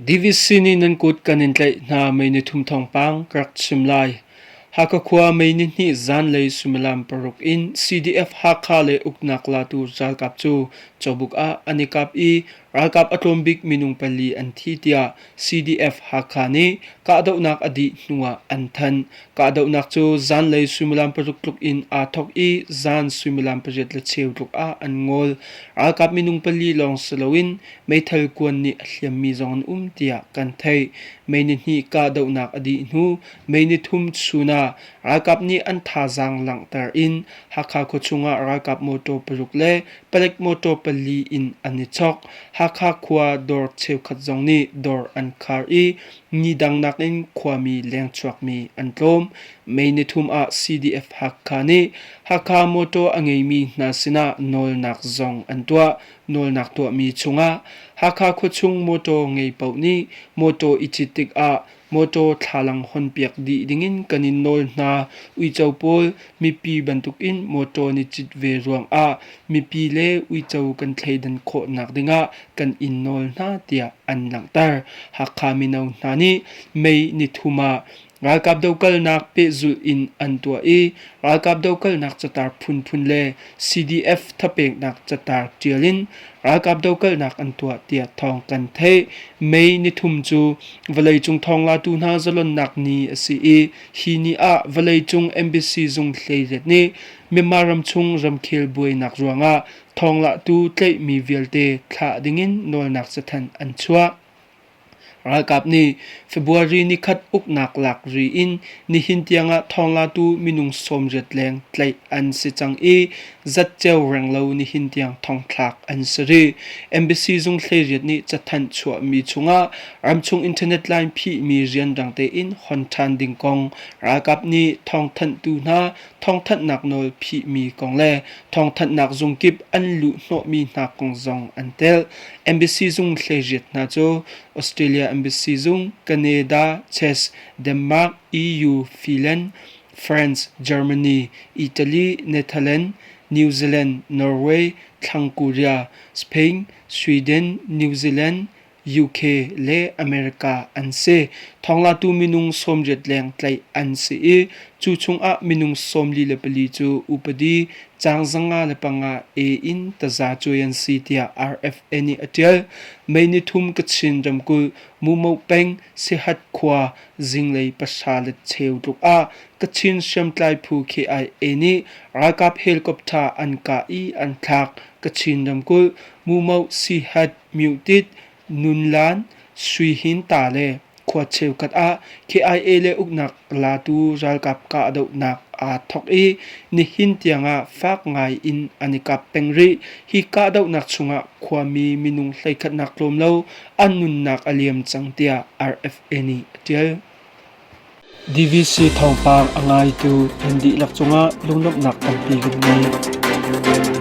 DVC nih nan kut kan in tlaih hna mei ni thum thawngpang ka rak chim lai. Hakha khua mei ni hnih zanlei suimilam paruk in CDF Hakha le uknak latu ralkap cu Cawbuk ah an i kap i ralkap a tlawm bik minung pali an thi tiah CDF Hakha nih kahdohnak a dih hnuah an thanh. Kahdohnak cu zanlei suimilam paruk tluk in aa thawk i zan suimilam pariat le cheu tluk ah an ngol. Ralkap minung pali lawng si loin meithal kuan nih a hliammi zong an um tiah kan theih. Mei nihnih kahdohnak a dih hnu Mei nithum chun ah ralkap nih an thazaang langhter in Hakha khuachung ah ralkap mawṭaw paruk le palek mawṭaw pali in an i chok. Hakha khua dawr cheukhat zong nih dawr an khar i ni dang nakin khuami lengchuakmi an tlawm. Mei nithum ah CDF Hakha nih Hakha mawṭaw a ngeimi hna sinah nawlnak zong an tuah. Nawlnak tuahmi chungah Hakha khuachung mawṭaw ngei paoh nih mawṭaw i cit tikah Mawṭaw thlalang honpiak dih dingin kan in nawl hna. Uico pawl mipi bantukin mawṭaw ni cit ve ruangah mipi le uico kan thleidan khawhnak dingah kan in nawl hna tiah an langhter. Hakha mino hna nih May nithum ah ralkap dokalnak pehzulh in an tuah i ralkap dokalnak catar phunphun le CDF thapeknak catar ṭial in ralkap dokalnak an tuah tiah thawng kan theih. May nithum cu vawleicung thawnglatu hna zalonnak ni a si i hi ni ah vawleicung embassy zung hleiriat nih Myanmar ramchung ramkhel buainak ruangah thawnglatu tlaihmi vialte thlah dingin nawlnak cathanh an chuah. Ralkap nih February nikhat uknak lak ri in nihin tiangah thawnglatu minung sawmriat leng tlaih an si cang i zatceo renglo nihin tiang thongthlak an si rih. Embassy zung hleiriat nih cathanh chuahmi chungah ramchung internet line phihmi rianrang tein hon ṭhan ding kong, ralkap nih thawngthanhtu hna thawngthanhnak nawl phihmi kong le thawngthanhnak zung kip an luh hnawhmi hna kong zong an telh. Embassy zung hleiriat hna cu Australia Embassy zung, Canada, Czech, Denmark, EU, Finland, France, Germany, Italy, Netherlands, New Zealand, Norway, Thlang Korea, Spain, Sweden, New Zealand, UK le America an si. Thawnglatu minung sawmriat leng tlaih an si i cu chungah minung 44 cu upadi caang 505 A in taza cuai an si tiah RFA nih a ṭial. May nithum Kachin ramkulh Mumoh peng Sihat khua zinglei pahra le cheu tluk ah Kachin hriamtlai phu KIA nih ralkap helicopter an kah i an thlak. Kachin ramkulh Mumoh Sihat Myutit, Nunlan, Suihinta le khua cheukhat ah KIA le uknak latu ralkap kahdohnak aa thawk i nihin tiangah fak ngai in an i kap peng rih. Hi kahdohnak chungah khuami minung hleikhatnak tlawm lo an nunnak a liam cang tiah RFA nih a ṭial. DVC thawngpang a ngaitu nan dihlak cungah lunglawmhnak tampi kan ngei.